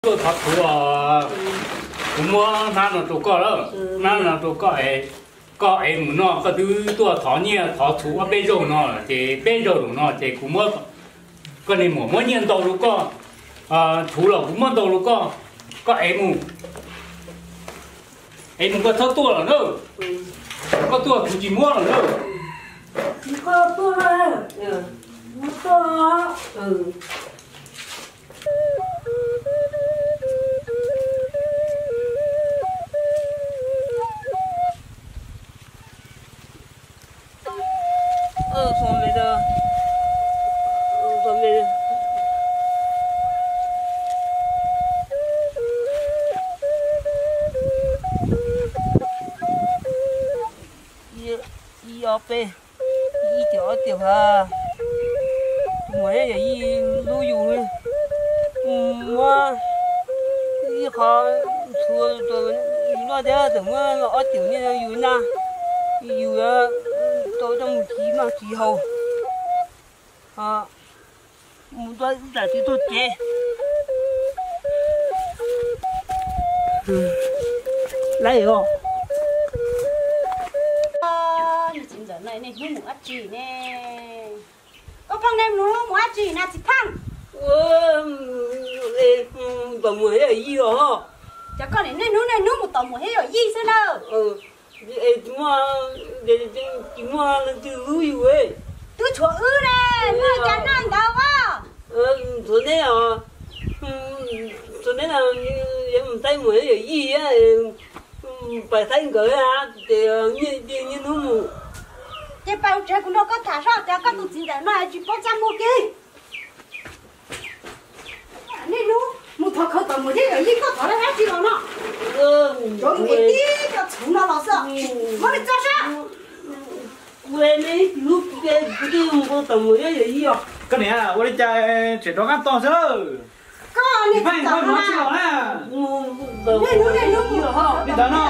Tuaj thov txhuv os, kuv muab hnab no rau koj lawm, hnab no rau koj, koj ev mus noj, koj twb tuaj thov nyiaj thov txhuv ob peb zaug no ces peb zaug zaum no ces kuv muab, koj niag muam muab nyiaj ntau rau koj, txhuv los kuv muab ntau rau koj, koj ev mus, ev mus koj txhob tuaj lawm na, koj tuaj kuv tsis muab lawm na. Ib ob peb, ib tiam ob tiam ha, tus muam yawm yij hlub yus, muab ib qho txhuv rau yus noj thiab tseem muab ob tiam nyiaj rau yus na, yus tau coj mus txiv noj txiv haus. Mus tua ib tam txiv tuag cev. Lawm os. Niag txiv ntxawm no niaj hnub mus dab tsi ne? Koj pheej niaj hnub mus dab tsi na txiv Pheej? Tom muam thiab yawm yij os. Cas koj niaj hnub niaj hnub mus tom muam thiab yawm yij xwb na? Tsis muaj leej twg hlub yus. Twb tshuav wb ne, muaj cas noj ntawd as. Txhuav neb os, txhuav neb no, yuav mus saib muam thiab yawm yij, pais saib nkawd ces niaj hnub mus. Ces pais tsev kuv nrog koj tham saib tias koj tus txiv ntxawm no tsis paub txaj muag kiag. Niaj hnub mus thov khawv tom muam thiab yawm yij, koj thov dab tsi los no? Tsuav mus ev tib co txhuv no los xwb, muab nws tso saib. Kuv hlub kuv twb mus tom muam thiab yawm yij os. Koj niam, ua li cas tseem rov qab tog xwb lawm? Koj niam, tsis pheej koj mus tsis los na. Li ntawd no,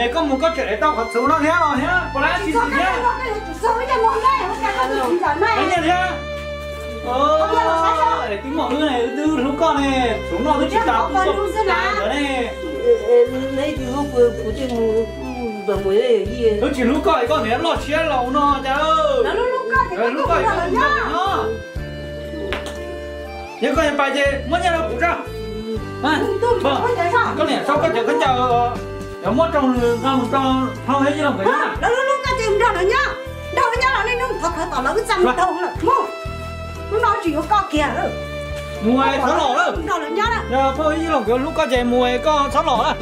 es koj mus koj tseem ev tau qhov txhuv no thiab los thiab puas dab tsi thiab? Nyiaj thiab. Twb muaj wb ne, wb twb hlub koj ne, txhuv noj twb tsis tas kuv tuaj ntawd ne. Wb tsis hlub koj es koj niam loj siab los no cas. Hlub koj es koj mus nrog nws nyob. Yog koj yuav pais ces muab nyiaj rau kuv tso. Koj niam tso koj cov khaub ncaws, yuav muab rau nws nqa mus rau phauj Ib Looj nkawd nyob. Lawv hlub koj ces mus nrog lawv nyob, nrog lawv nyob los niaj hnub thov khawv tom lawv wb txaj muag dhau lawm mus. Hnub no tsis yuav koj kiag lawm. Mus txhob los lawm, nrog lawv nyob na. Yog phauj Ib Looj nkawd hlub koj ces mus, koj txhob los lawm.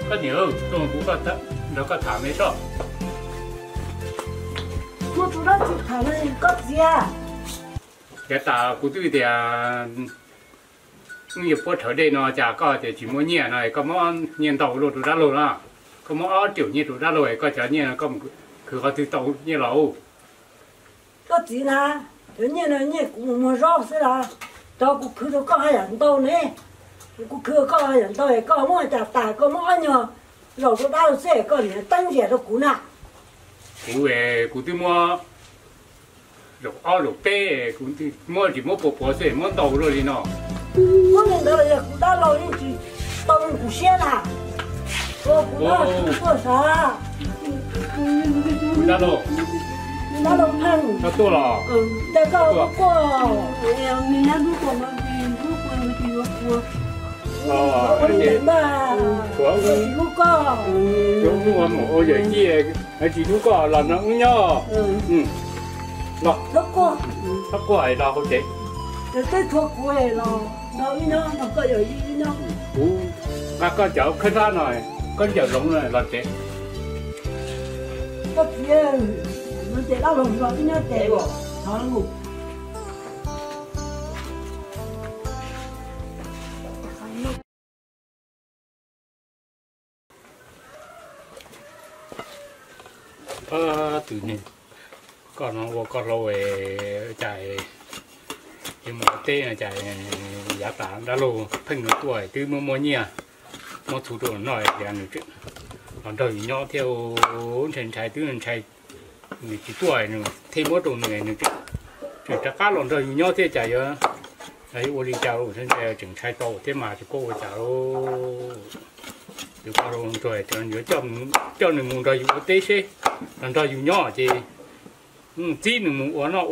Koj niam, tuaj kuv nrog koj tham me soj. Muaj tus dab tsi tham koj txiv? Yav tas kuv twb tias wb yuav puab rhawv dej no cas koj tias tsis muaj nyiaj no, koj muab nyiaj ntau luaj rau dab laug na. Koj muab ob triệu nyiaj rau dab laug, koj cov nyiaj no koj mus khwv qhov twg tau nyiaj los? Koj txiv na, cov nyiaj no nyiaj kuv mus muag zaub xwb las. Cov kuv khwv rau koj haj yam ntau ne. Kuv khwv rau koj haj yam ntau es koj muab cas tas koj muab ob nyuag zaum rau dab laug xwb es koj niam teeb ziam rau kuv na. Kuv, kuv twb muab zaum ob zaum peb, kuv muab tsis muab puas puav xwb muab ntau luaj li no. Muab li ntawd los yog kuv dab laug yeej tsis tau kuv siab na. Kuv dab laug, dab laug Pheej, koj tuaj los? Ntawm koj quaj, ua li ntawd mas, tsis hlub koj. Ua mus ua yawm yij, tsis hlub koj los nrog wb nyob. Los, txhob quaj, los hauv tsev. Twb txhua kuv los nrog wb nyob, nrog koj yawm yij wb nyob. Kuv nqa koj cov khawb hlab no, koj ncaws hloov los tsev. Koj txiv, los ces dab laug nrog wb nyob ces thov mus. Tus neeg, koj no ua koj hlau cas, yuav mus ua teb no cas yav tas dab laug pheej tuaj twb muaj muaj nyiaj, muab txhuv rau noj, nws los nrog yus nyob thiab. Ntshai ntshai twb ntshai, nws tsis tuaj nws thiaj muab rau nws, nws tseem rov qab los nrog yus nyob thiab cas yuav ua li cas, tseem ntshai tau thiab mas tsis paub ua cas. Tus poj rau ntsuag yuav coj nws mus nrog yus ua teb seb, los nrog yus nyob ces txib nws mus ua noj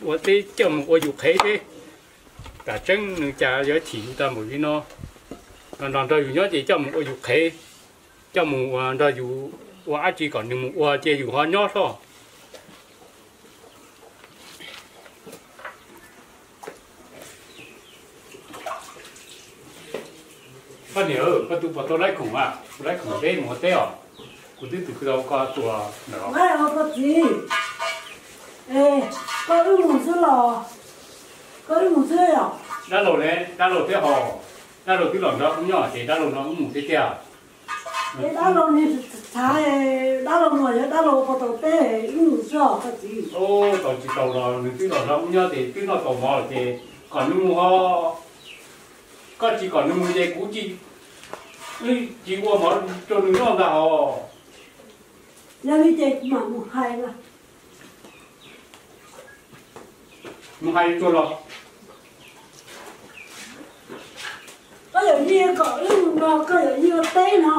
ua teb coj mus ua yus qhev seb, tam tseeb nws cas yuav chim yus tag npaum li no. Los nrog yus nyob ces coj mus ua yus qhev, coj mus ua nrog yus ua dab tsi kom nws mus ua ces yus ho nyob soj. Koj niam, koj tus puas tau laib khoom a? Kuv laib khoom peb mus ua teb os. Kuv twb tus kwv tau koj tua ntawm os. Koj txiv, koj wb mus xwb los? Koj wb mus xwb os. Dab laug ne, dab laug thiab hos, dab laug twb los nrog wb nyob ces dab laug no wb mus thiab tiag. Es dab laug niag txhav, dab laug no yog dab laug puas tau teb, wb mus xwb os koj txiv. Tau tsis tau los nws twb los nrog wb nyob ces twb noj tau mov lawm ces kom nws mus ho. Koj tsis kom nws mus ces kuv tsis, tsis ua mov rau nws noj ntag hos. Yog li ces kuv mam mus hais los. Mus hais tsuag los. Koj yawm yij kom wb mus no, koj yawm yij ua teb no.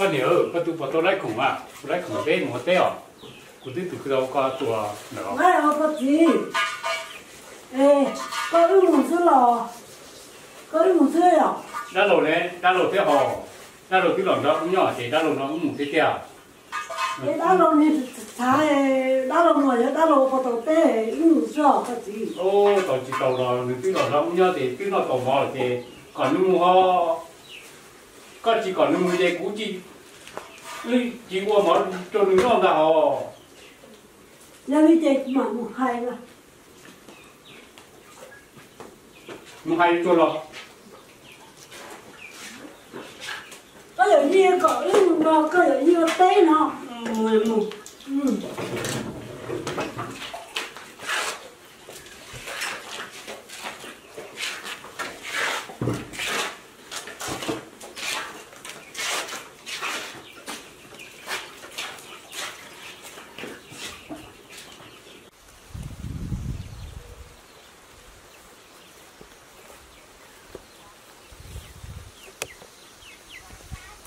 Koj niam, koj tus puas tau laib khoom a? Kuv laib khoom peb mus ua teb os. Kuv twb tus kwv tau koj tua ntawm os. Koj txiv, koj wb mus xwb los? Koj wb mus xwb os. Dab laug ne, dab laug thiab hos, dab laug twb los nrog wb nyob ces dab laug no wb mus thiab tiag. Es dab laug niag txhav, dab laug no yog dab laug puas tau teb, wb mus xwb os koj txiv. Tau tsis tau los nws twb los nrog wb nyob ces twb noj tau mov lawm ces kom nws mus ho. Koj tsis kom nws mus ces kuv tsis, tsis ua mov rau nws noj ntag hos. Yog li ces kuv mam mus hais los. Mus hais tsuag los. Koj yawm yij kom wb mus no, koj yawm yij ua teb no.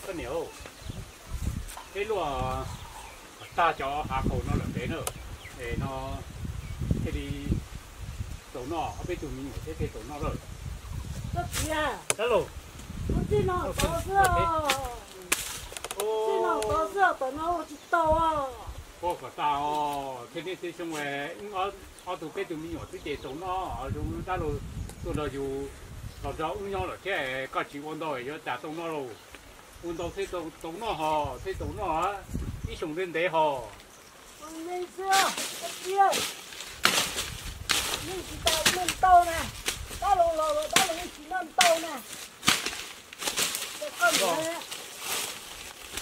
Koj niam, peb luaj kom tag cov hav qaum no lawm pem na, es no thiaj li tau noj, ob peb tug me nyuam thiab thiaj tau noj lawm. Dab laug, ua kom tag os, thiaj li tej xyoo ob tug peb tug me nyuam xwb ces tau noj, zoo dab laug tuaj nrog yus los nrog wb nyob lawm thiab, koj tsis ua ntau yuav cas tau noj lauj. Ua ntau thiaj tau noj hos, thiaj tau noj ib xyoo ntev ntev hos. Nej tsis tas noj ntau na, dab laug los los dab laug yeej tsis noj ntau na.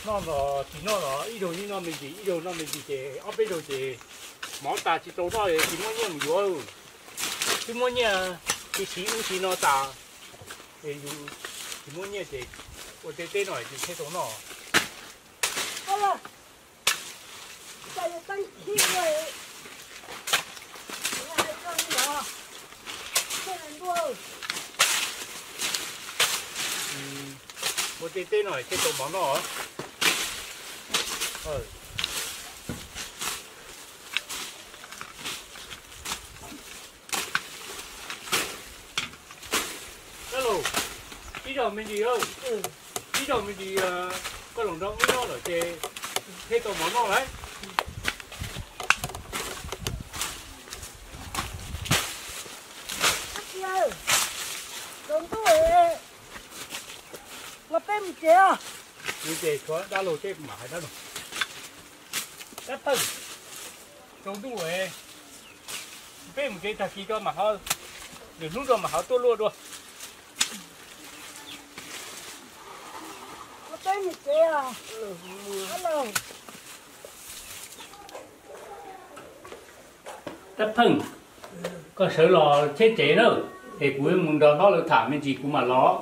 Noj los tsis noj los ib zaug yeej noj me ntsis, ib zaug noj me ntsis ces ob peb zaug ces mov tas tsis tau noj, tsis muaj nyiaj mus yuav. Twb muab nyiaj siv siv ub siv no tas, es yus tsis muaj nyiaj ces ua teb teb no yus thiaj tau noj. Ua teb teb no thiaj tau mov noj. Dab laug, ib zaug me ntsis, ib zaug me ntsis koj los nrog wb nyob lawm ces thiaj tau mov noj lauj. Tus ntuj, Ces, ces tshuav dab laug tej mam hais dab laug. Dab Pheej, tsaus ntuj, peb mus tsev tag kis ko mam ho, lwm hnub rau mam ho tuaj luaj dua. Dab Pheej, koj sawv los cheb tsev na, es kuv mus nrog hlob lawv tham me ntsis kuv mam los.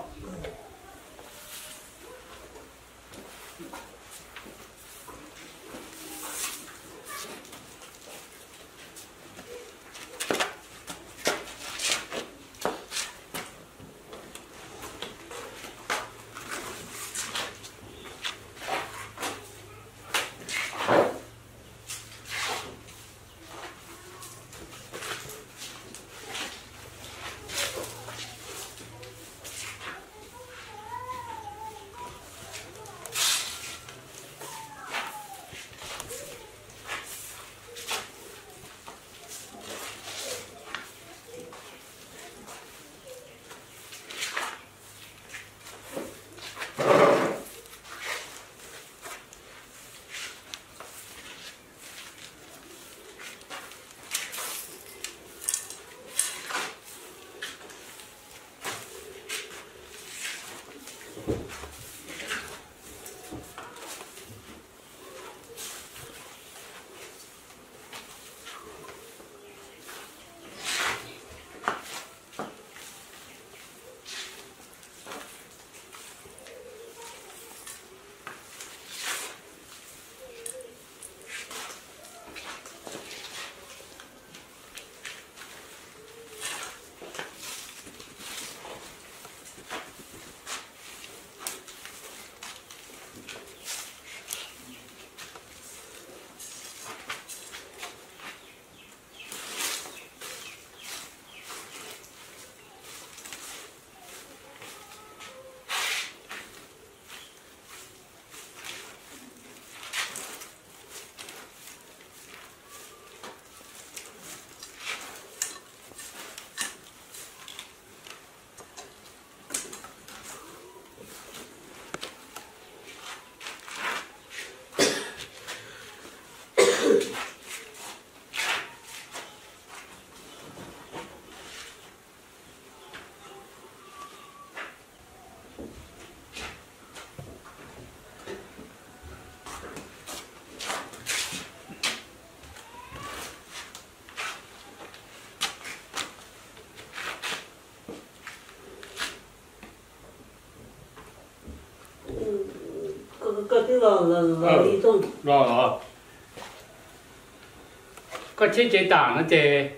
Koj cheb tsev tas no ces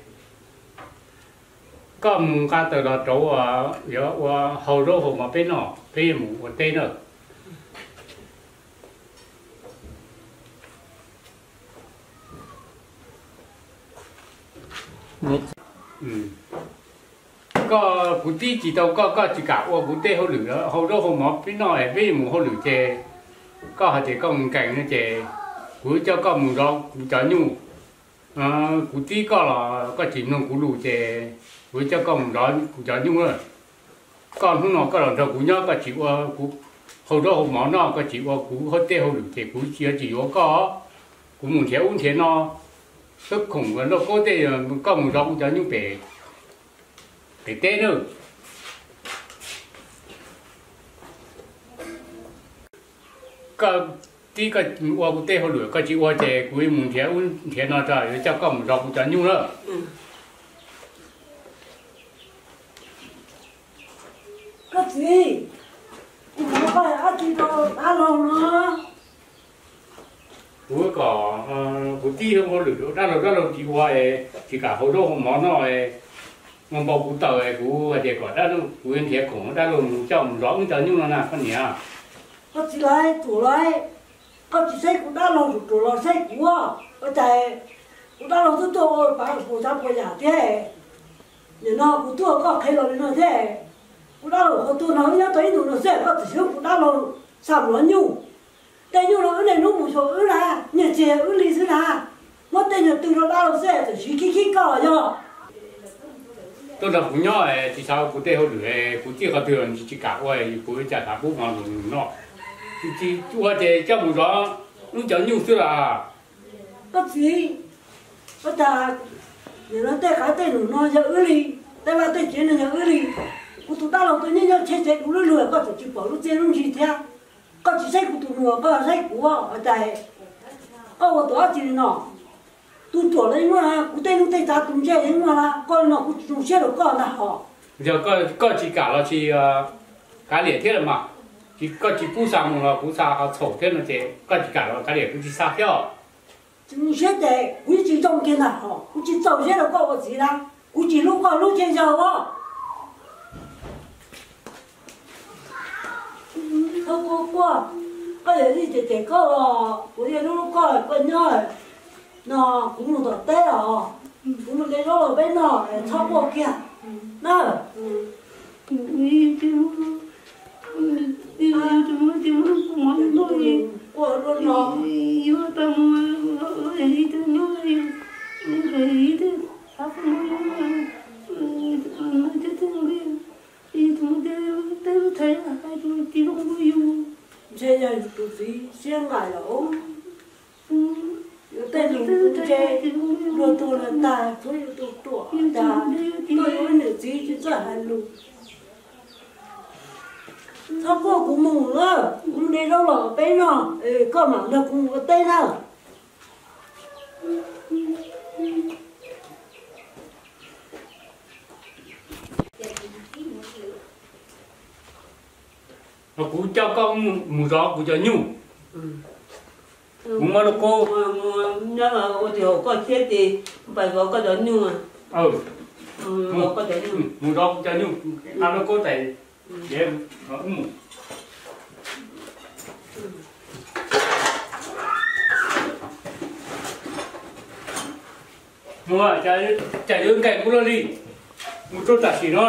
koj mus nqa taws los rauv, yuav ua hau zaub hau mov peb noj, peb yuav mus ua teb na. Koj kuv tib tsis tau koj, koj tsis kam ua kuv tej hauj lwm hau zaub hau mov peb noj es peb yuav mus hauj lwm ces koj hais tias koj mus nkees no ces kuv coj koj mus zov kuv cov nyuj. Kuv tib koj los koj tsis mloog kuv lus ces kuv coj koj mus zov kuv cov nyuj lawm. Koj hnub no koj los nrog kuv nyob koj tsis ua kuv hau zaub hau mov noj, koj tsis ua kuv tej hauj lwm ces kuv yuav tsis yuav koj. Kuv mus nrhiav ub nrhiav no, xwb khoom lauj kaub tej, koj mus zov kuv cov nyuj pem, pem teb na. Koj tib koj ua kuv tej hauj lwm koj tsis ua ces kuv mus nrhiav ub nrhiav no tso yuav coj koj mus zov kuv cov nyuj lawm. Koj txiv, kuv mus koj dab tsi rau dab laug no? Kuv kom, kuv tib hauj lwm rau dab laug, dab laug tsis ua, tsis kam hau zaub hau mov noj, npau kuv taws, kuv hais tias kom dab laug, kuv nrhiav khoom dab laug mus coj mus zov wb cov nyuj no na koj niam. Koj txiv laiv, txuam laiv, koj tsis saib kuv dab laug, tsuas los saib kuv. Ua cas kuv dab laug twb tuaj ua pab puas tsav puas yam thiab. Nim no kuv tuaj koj qhia los li no thiab. Kuv dab laug qhov tuag no wb nyob tau ib ntus no xwb, koj txawm xyuav kuv dab laug xa mus zov nyuj. Tej nyuj no wb niaj hnub mus xyuas wb na, nyiaj txiag wb li xwb na. Muab tej nyuag tw rau dab laug xwb txawm siv khib khib koj los yog. Tuaj nrog kuv nyob tsis xav ua kuv tej hauj lwm, kuv txij qhov twg tsis kam ua, kuv cas xav pub mov noj. Tsis ua ces coj mus zov wb cov nyuj xwb los. Koj txiv, koj tas, nim no tej qav tej num no yog wb li, tej vaj tej tsev no yog wb li. Kuv tus dab laug tuaj nyob nyob tsheb tsev du lug lug, koj tseem tsis pom lub txiaj lub ntsig thiab. Koj tsis saib kuv tus muam, koj saib kuv, hais tias koj ua tus dab tsi li no? Tus ruam los yeej muaj, kuv tej neej tej tsav tus ntse yeej muaj, koj li no kuv tsis zoo siab rau koj ntag hos. Yog koj tsis kam los tsis kav liam thiab los mas, koj tsis pub xa mus los kuv xa ho txhaum thiab no ces koj tsis kam los kav liam kuv tsis xa thiab. Tsis zoo siab ces kuv yeej tsis zoo kiag ntag hos, kuv tsis txaus siab rau koj ua txiv na, kuv tsis hlub koj hlub tsheb zaug os. Koj quaj quaj, koj yog ib cem cem koj los kuv yeej hlub hlub koj, koj nyob no kuv mus tom teb os, kuv mus de zaub los peb noj, txhob quaj kiag na. Quaj no, ntshe yog yus tus txiv siab nqaim los yuav tej lus ntse luag tuag lawm tag, tsuav yus tus ruam tas, tuaj yuav ib niam txiv tsis txawj hais lus. Txhob quaj, kuv mus na, kuv mus de zaub los peb noj, koj mam nrog kuv mus ua teb na. Los kuv coj koj mus zov kuv cov nyuj. Kuv muab lub kub nyob ua tim hauv koj thiab ces pais zov koj cov nyuj. Mus zov kuv cov nyuj, nqa lub kub tais, mus. Mus, cas yuav nkaim kuv luaj li, mus rau tam sim no.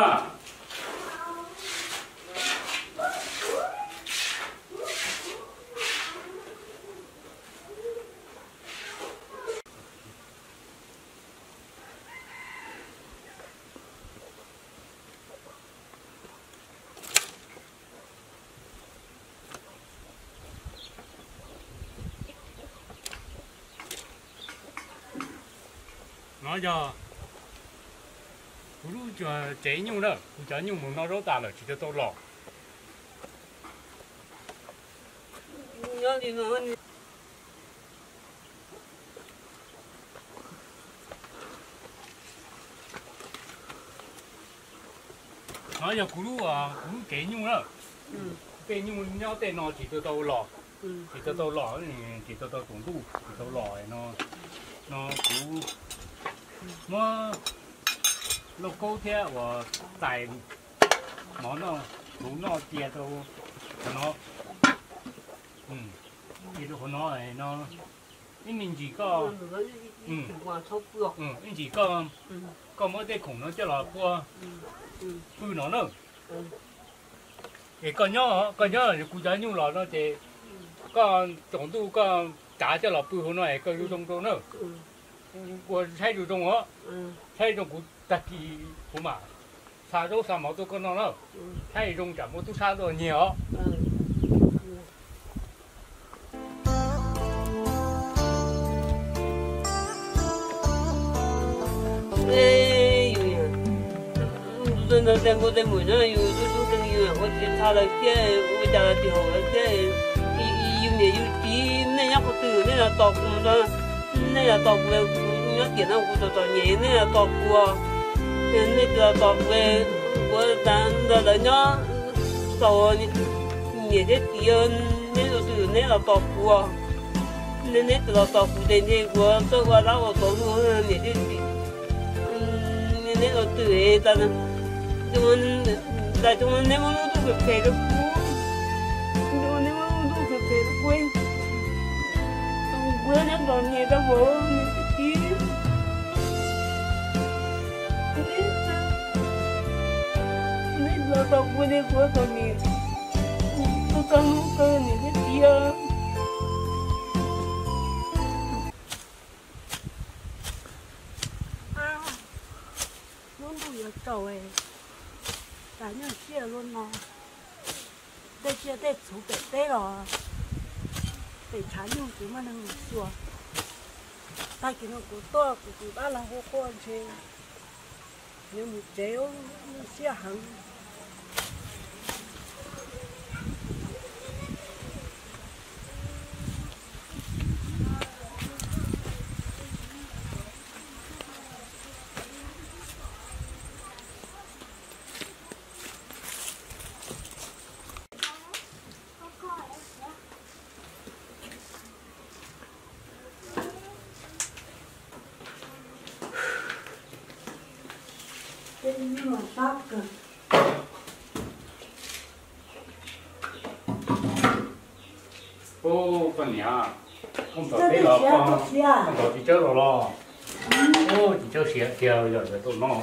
No yog kuv lub tsev nyuj na, kuv cov nyuj mus noj zaub tas lawm tsis tau tau los. No yog kuv lub, kuv lub tsev nyuj na. Tej nyuj nyob tej no tsis tau tau los, tsis tau tau los, tsis tau tau tus ntuj tsis tau los no. No kuv muab lauj kaub thiab uas tais mov noj, kuv noj cia rau qhov no. Cia rau qhov no no, ib me ntsis koj, ib ntsis koj, koj muab tej khoom no coj los pua pw no na. Es koj nyob, koj nyob kuv cov nyuj los no ces koj tsaus ntuj koj tsav coj los pw hauv no es koj yuav zoo rau na. Ua saib zoo zoo os, saib zoo kuv tag kis kuv mam xa zaub xa mov tuaj koj noj na. Saib zoo tsam muaj tub sab tuaj nyiag os. Yus ntawd tej nkauj tej muam no yus tub tub kheej yus ua tsis tau lawv thiab, ua cas los tsis haum lawv thiab. Yus niam yus txiv nej nyob qhov twg nej los tos kuv, nej los tos kuv, kuv nyob tiam no kuv txom txom nyem nej los tos kuv, nej tsis los tos kuv, kuv ntawd lawv nyob xaus niam thiab txiv, neb ua twg neb los tos kuv, neb tsis los tos kuv ces ntshe kuv txawj ua dab ua tsov rau niam thiab txiv. Neb ua twg tas, tas zoo neb muab lub ntuj phem phem rau kuv, neb muab lub ntuj phem phem rau kuv, kuv nyob txom nyem tau vauv niam thiab txiv. Neb los tos kuv ces kuv txom nyem, kuv txom nyem kawg niam thiab txiv. Lub ntuj yuav Rau, cas nyuaj siab luaj no, tej tsiaj tej txhu pem teb los pem tshav nyuj tsis muaj neeg mus xyuas. Tag kis no kuv tuaj kuv tus dab laug quaj quaj ntshe yuav mus tsev, nyuaj siab heev. Ub, koj niam, koj nrog peb los, koj nrog txiv tsawb los los. Ub, txiv tsawb siav kiag yog yuav tau noj.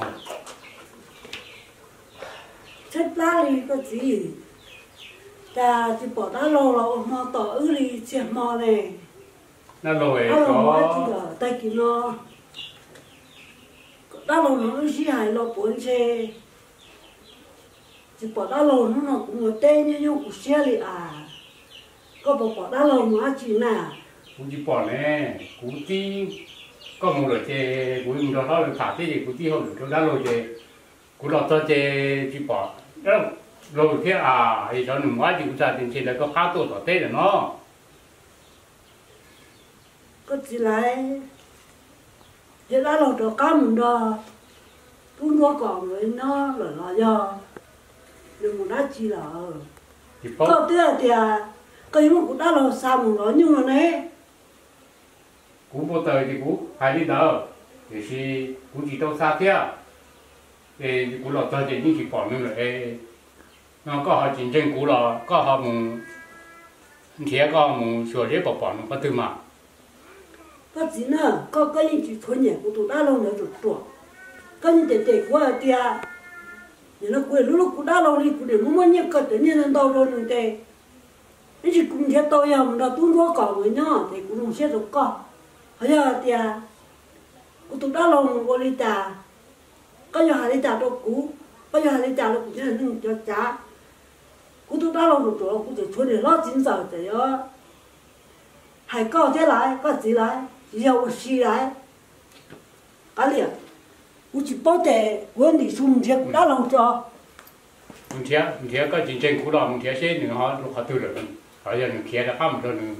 Tshaib plab li koj txiv, cas tsis pom dab laug los ua hmo tom wb li txhia hmo ne. Dab laug, tag kis no dab laug no wb sib hais los puav ntshe tsis pom dab laug. Hnub no kuv mus teb nyuaj nyuaj kuv siab li as. Koj puas pom dab laug mus dab tsi na? Kuv tsis pom ne, kuv tib, koj mus lawm ces kuv mus nrog dab laug tham thiab ces kuv tib hauj lwm rau dab laug ces kuv los txog ces tsis pom dab laug thiab as. Es cov nws mus dab tsi kuv xav tias ntshe lawv koj qab tuaj tom teb lawm no. Koj txiv laiv, yog dab laug rov qab mus nrog tub nruab kom nkawd nyob lawm los yog nws mus dab tsi lawm? Koj twb hais tias koj yuav muab kuv dab laug xa mus lov nyuj no ne. Kuv npau taws ces kuv hais li ntawd, tiam sis kuv tsis tau xa thiab. Es kuv los txog ces yeej tsis pom nws lawm. No koj ho tsis ntseeg kuv los koj ho mus nrhiav, koj mus xyuas seb puas pom nws qhov twg mas. Koj txiv na, koj, koj yeej tsis txhuav nyiam kuv tus dab laug ntawd ruam ruam. Koj yeej cem cem kuv hais tias, nim no kuv lub lub kuv dab laug li kuv niam muab muab nyiaj koj cov nyiaj ntau ntau rau nws ces, ib ntsis kuv nrhiav tau yog mus nrog tub nruab kom nkawd nyob ces kuv zoo siab rau koj. Ho yog hais tias kuv tus dab laug mus ua li cas, koj yuav hais li cas rau kuv, koj yuav hais li cas rau kuv cov neeg cov cav? Kuv tus dab laug ruam ruam kuv tseem tshuav niam hlob txiv ntxawm tseem yuav hais koj thiab laiv, koj txiv laiv, tsis yog ua si laiv. Qab liam, kuv tsis paub ces kuv yuav ntim su mus nrhiav kuv dab laug tso. Mus nrhiav, nrhiav, koj tsis ntseeg kuv los mus nrhiav seb nws ho rau qhov twg lawm. Txawm yog nws khiav rov qab mus nrog nws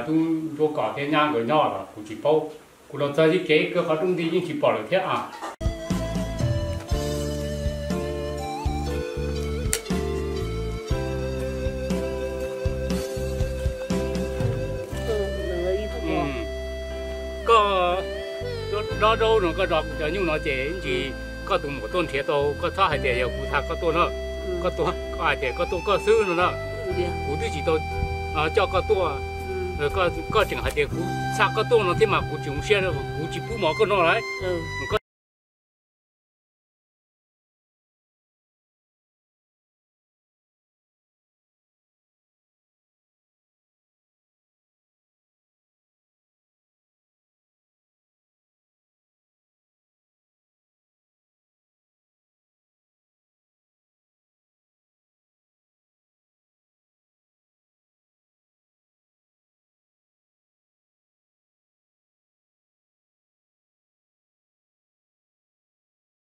tub nruab kom thiab nyab nkawd nyob los kuv tsis paub. Kuv los txog ib kev kawg qhov rooj nti yeej tsis pom lawm thiab as. Koj dob zaub no koj zov kuv cov nyuj no ces ib ntsis koj tus muam tuaj nrhiav tau, koj txhob hais tias yog kuv xa koj tuaj na. Koj tuaj, koj hais tias koj tuaj koj xwb no na. Kuv twb tsis tau coj koj tuaj, koj tseem hais tias kuv xa koj tuaj no thiab mas kuv tsis zoo siab, kuv tsis pub mov koj noj lawm.